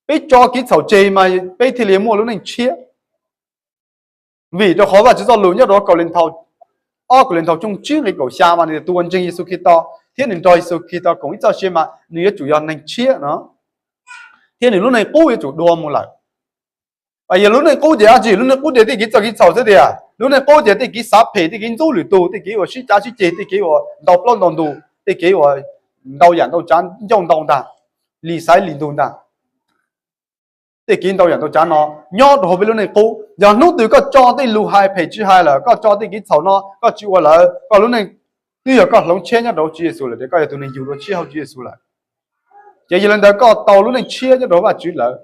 peb tso kev txhaum tseg mas peb thiaj li muaj lub neej tshiab. Vim rau qhov Vajtswv txoj lus nyob rau Kauleethaus, ob Kauleethaus tshooj tsib nqe kaum xya mas nws tias tus uas ntseeg Yexus Khetos thiab nws nrog Yexus Khetos koom ib txoj sia mas nws yuav tsum yog neeg tshiab no, thiab nws lub neej qub yuav tsum dua mus lawm. Yog lub neej qub ces dab tsi? Lub neej qub ces tej kev txo kev txhaum xwb tiag. Lub neej qub ces tej kev xav phem, tej kev ntxub lwm tus, tej kev uas sib cav sib ceg, tej kev uas ntaus plaub ntaus ntug, tej kev uas ntau yam ntau tsav ncauj ntau ntag, li xaiv li ntug ntag, tej kev ntau yam ntau tsav no nyob rau hauv peb lub neej qub. Yog hnub twg koj tso tej lus hais phem tsis hais lawm, koj tso tej kev txhaum no koj tsis ua lawm, koj lub neej, twb yog koj hloov tshiab nyob rau Tswv Yexus lawm ces koj yog tus neeg yug dua tshiab hauv Tswv Yexus lawm. Ces yog li ntawd koj tau lub neej tshiab nyob rau Vajtswv lawm.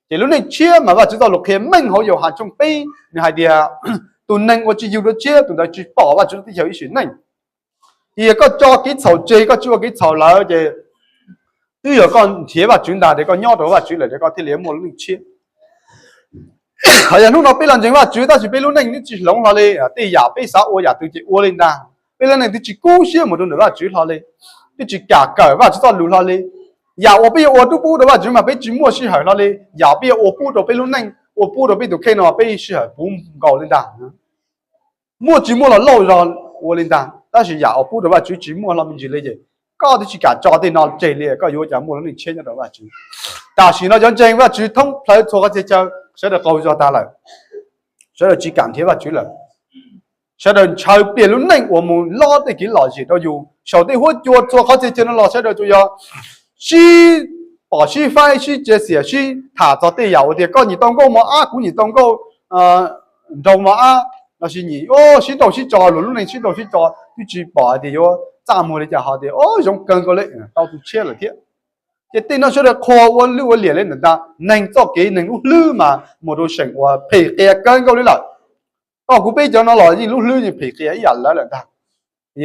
Ces lub neej tshiab mas Vajtswv txoj lus qhia meej hauv Yauhas tshooj peb, nws hais tias tus neeg uas tsis yug dua tshiab tus ntawd tsis pom Vajtswv lub teb chaws ib sim neej. Ces yog koj tso kev txhaum tseg, koj tsis ua kev txhaum lawm ces twb yog koj nrhiav Vajtswv ntag, ces koj nyob rau Vajtswv lawm ces koj thiaj li muaj lub neej tshiab. Ho yog hnub no peb los ntseeg Vajtswv tab sis peb lub neej twb tsis hloov hlo li, tej yam peb xav ua yam twg ces ua li ntag, peb lub neej twb tsis kub siab mus rau ntawm Vajtswv hlo li, twb tsis kam kawm Vajtswv txoj lus hlo li. Yam uas peb yuav ua pub rau Vajtswv mas peb tsis muaj sij hawm hlo li, yam peb yuav ua pub rau peb lub neej, ua pub rau peb tus kheej no peb sij hawm puv nkaus li ntag. Muaj tsis muaj los lauj zog ua li ntag, tab sis yam uas pub rau Vajtswv tsis muaj hlo me ntsis li ces koj twb tsis kam tso tej no tseg li, koj yuav ua cas muaj lub neej tshiab nyob rau Vajtswv? Tam sim no cov ntseeg Vajtswv thoob plaws txhua qhov txhia chaw, sawv daws qaug zog tag lawm, sawv daws tsis kam nrhiav Vajtswv lawm. Sawv daws ntshaw pliag lub neej uas mus lob tej kev lom zem rau yus saum tej huab cua txhua qhov txhia chaw no los sawv daws tsuas yog sib pom sib faib sib txiav txim sib tham txog tej yam uas tias koj nyiam tau nkauj mos ab, kuv nyiam tau nkauj nraug mos ab, los sis nyiam sib nrauj sib tso, luag lub neej sib nrauj sib tso twb tsis pom hais tias yuav txaj muag li cas ho tias o zoo kawg nkaus li, tau tus tshiab lawm thiab. Ces tej no sawv daws qhuas ua lwj ua liam li ntawd ntag. Neeg txoj kev neeg lub hlwb mas mus rau seem uas phem qias kawg nkaus li lawm. Koj kuv peb cov no los yeej lub hlwb yeej phem qias ib yam lawv lawm ntag.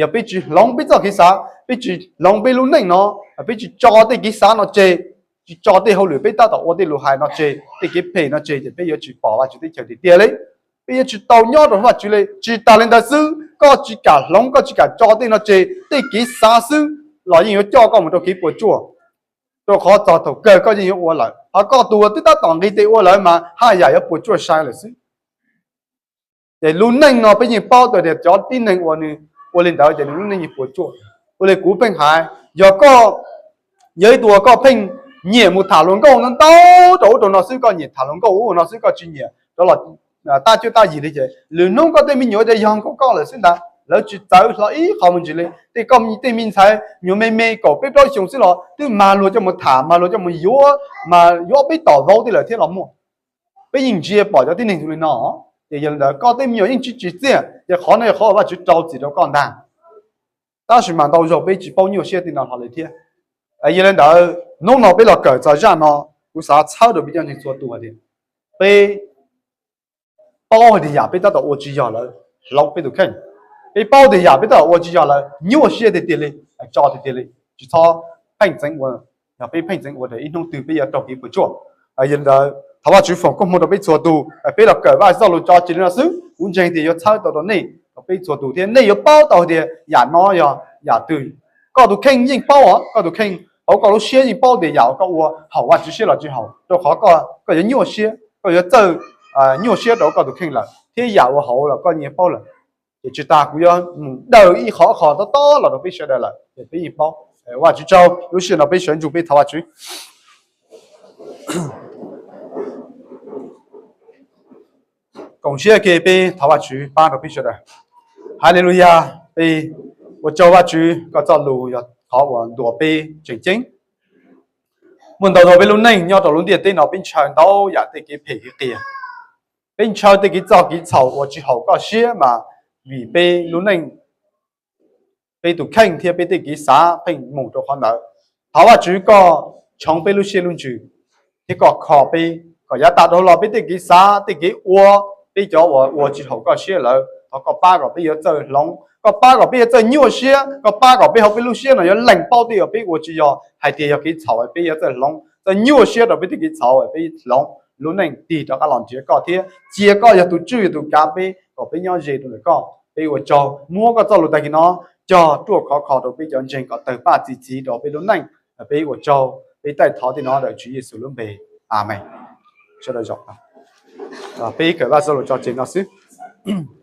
Yog peb tsis hloov peb txoj kev xav, peb tsis hloov peb lub neej no, peb tsis tso tej kev xav no tseg, tsis tso tej hauj lwm peb tab tom ua tej lus hais no tseg, tej kev phem no tseg ces peb yuav tsis pom Vajtswv teb chaws tiag tiag li. Peb yuav tsis tau nyob rau Vajtswv li. Tsis tas li ntawd xwb, koj tsis kam hloov, koj tsis kam tso tej no tseg, tej kev xav xwb los yeej yuav coj koj mus rau kev puas tsuaj, rau qhov txog thaum kawg koj yeej yuav ua lawm. Ho koj tus uas twb tab tom nqis tes ua lawm mas haj yam yuav puas tsuaj sai lawm xwb. Ces lub neej no peb yeej paub tau tias cov tib neeg uas nws ua li ntawd ces nws lub neej yeej puas tsuaj. Ua li kuv pheej hais, yog koj yog ib tug uas koj pheej nyiam mus tham hluas nkauj ntau ntau rau ub rau no xwb, koj nyiam tham hluas nkauj ub no xwb, koj tsis nyiam rov los tab cuab tab yig li ces lwm hnub koj tej me nyuam ces yog nkaus koj lawm xwb ntag, lawv tsis txawv hlo ib qho me ntsis li. Tej koj tej me ntxhais nyuam me me kaum peb plaub xyoo xwb los twb mag luag coj mus tham, mag luag coj mus yuav, mas yuav peb tom vauv tej lawm thiab los muaj. Peb yeej ntsia pom cov tib neeg zoo li no, ces yog li ntawd koj tej me nyuam yeej tsis tsim txiaj, ces qhov no yog qhov uas Vajtswv rau txim rau koj ntag. Tab sis mas ntau zaug peb tsis paub nyuaj siab tej no hlo li thiab. Yog li ntawd hnub no peb los kawm txog zaj no, kuv xav txhawb rau peb cov ntseeg txhua tus hais tias peb paub hais tias yam peb tab tom ua tsis yog lawm, hloov peb tus kheej. Peb paub tias yam peb tab tom ua tsis yog lawm, nyuaj siab tiag tiag li, tso tiag tiag li, tsis txhob pheej txeev ua. Yog peb pheej txeev ua ces ib hnub twg peb yuav raug kev puas tsuaj. Yog li ntawd thov Vajtswv foom koob hmoov rau peb txhua tus, peb los kawm Vajtswv txoj lus tso tseg li no xwb, kuv ntseeg tias yuav txhawb tau rau nej, rau peb txhua tus thiab nej yuav paub tau tias yam no yog yam twg. Koj tus kheej yeej paub os, koj tus kheej hauv koj lub siab yeej paub tias yam uas koj ua haum Vajtswv siab los tsis haum, rau qhov koj yuav nyuaj siab, koj yuav txawj nyuaj siab rau koj tus kheej lawm, thiab yam uas haum los koj yeej paub lawm. Ces tsis tas kuv yuav mus daws ib qho qho tob tob los rau peb sawv daws lawm ces peb yeej paub. Ua Vajtswv tsaug, lub sij hawm no peb sawv ntsug peb thov Vajtswv. Koom siab ke peb thov Vajtswv pab rau peb sawv daws. Haleluya, peb ua tsaug Vajtswv, koj txoj lus yog qhov uas ntuas peb tseem ceeb. Muaj ntau ntau peb lub neej nyob rau lub ntiaj teb no peb ntshaw ntau yam tej kev phem kev qias. Peb ntshaw tej kev txog kev txhaum uas tsis haum koj siab mas vim peb lub neej, peb tus kheej thiab peb tej kev xav pheej mus rau qhov ntawd. Thov Vajtswv koj tshoov peb lub siab lub ntsws thiab koj kho peb kom yav tas dhau los peb tej kev xav tej kev ua, peb cov uas ua tsis haum koj siab lawm, thov koj pab kom peb yuav txawj hloov, koj pab kom peb yuav txawj nyuaj siab, koj pab kom peb hauv peb lub siab no yuav lees paub tej uas peb ua tsis yog hais tias yog kev txhaum, peb yuav txawj hloov, txawj nyuaj siab rau peb tej kev txhaum, peb hloov lub neej tig rov qab los nrhiav koj thiab cia koj yog tus tswj yog tus kav peb kom peb nyob ze rau ntawm koj. Peb ua tsaug, muab koj txoj lus tag kis no cog ruaj khov kho rau peb cov ntseeg kom tawg paj txi txiv rau peb lub neej. Peb ua tsaug, peb taij thov tej no ntawm Tswv Yexus lub npe, amees. Sawv daws zaum, peb kawm Vajtswv txoj lus tso tseg no xwb.